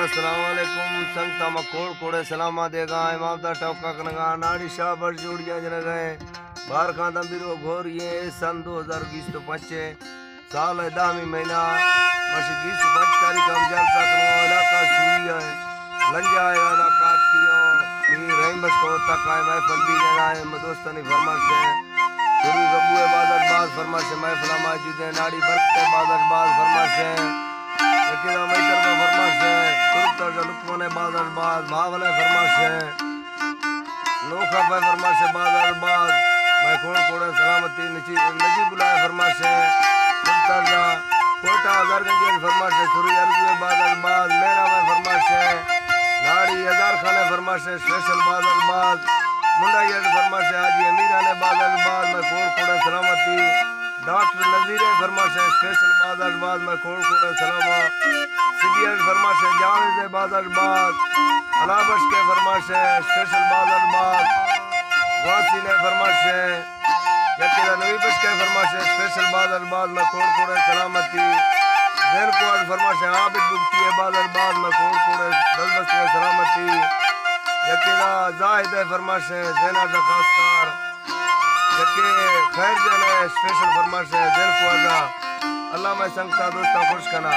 السلام علیکم سنگتاں، ما کوڑ کوڑے سلاماں دیگاں، امام دا ٹوکا کنگاں، ناڑی شاہ بٹ جوڑیاں جنگاں، بار خان دم بیرو گھوری ایں، سن دو ہزار بیست و پنچ ایں، سال ءِ دہمی مہینہ، مش بیست و پنچ تاریخ ہم جلسہ کنگاں، علاقہ سوری ءِ لنجا ءِ علاقہ کیوں، پیر رحیم بخش کو تک آئے محفل بھی لینا ہے، مدوستانی فرمائش ہے، سوری ربو ءِ بازار باز فرمائش ہے، محفل موجود ہے، ناڑی برکت ءِ بازار باز فرمائش ہے، یکی دا مئی طرف فرمائش ہے، ترک طرف لقمان ءِ بازار باز، بھاول ءِ فرمائش ہے۔ نوخا پہ فرمائش باز آر باز، مئے کوڑ کوڑیں سلامتی نچی، نجیب اللہ فرمائش، سلطان جان، کوئٹہ ہزار گنج فرمائش، سوری ارزو باز آر باز، میرا میں فرمائش، ناڑی ہزار خانے فرمائش، اسپیشل باز آر باز، منڈا یڈ فرمائش، حاجی امیران باز آر باز، مئے کوڑ کوڑیں سلامتی۔ ڈاکٹر نذیر ءِ فرمائش ءَ اسپیشل باز آر باز مئے کوڑ کوڑیں سلاماں۔ سبی ءِ فرمائش ءَ جاوید ءِ باز آر باز۔ علا بخش ءِ فرمائش ءَ اسپیشل باز آر باز۔ واسین ءِ فرمائش ءَ یکے دا نوی بخش ءِ فرمائش ءَ اسپیشل باز آر باز مئے کوڑ کوڑیں سلامتی۔ زین کوٹ فرمائش ءَ عابد بگٹی ءِ باز آر باز مئے کوڑ کوڑیں دل بستگیں سلامتی۔ یکے دا زاہد ءِ فرمائش ءَ زینا خاص کار۔ یکے خیر جان ءِ اسپیشل فرمائش ءَ دل کو ادا۔ اللہ مئے سنگتاں دوستاں خوش کنا۔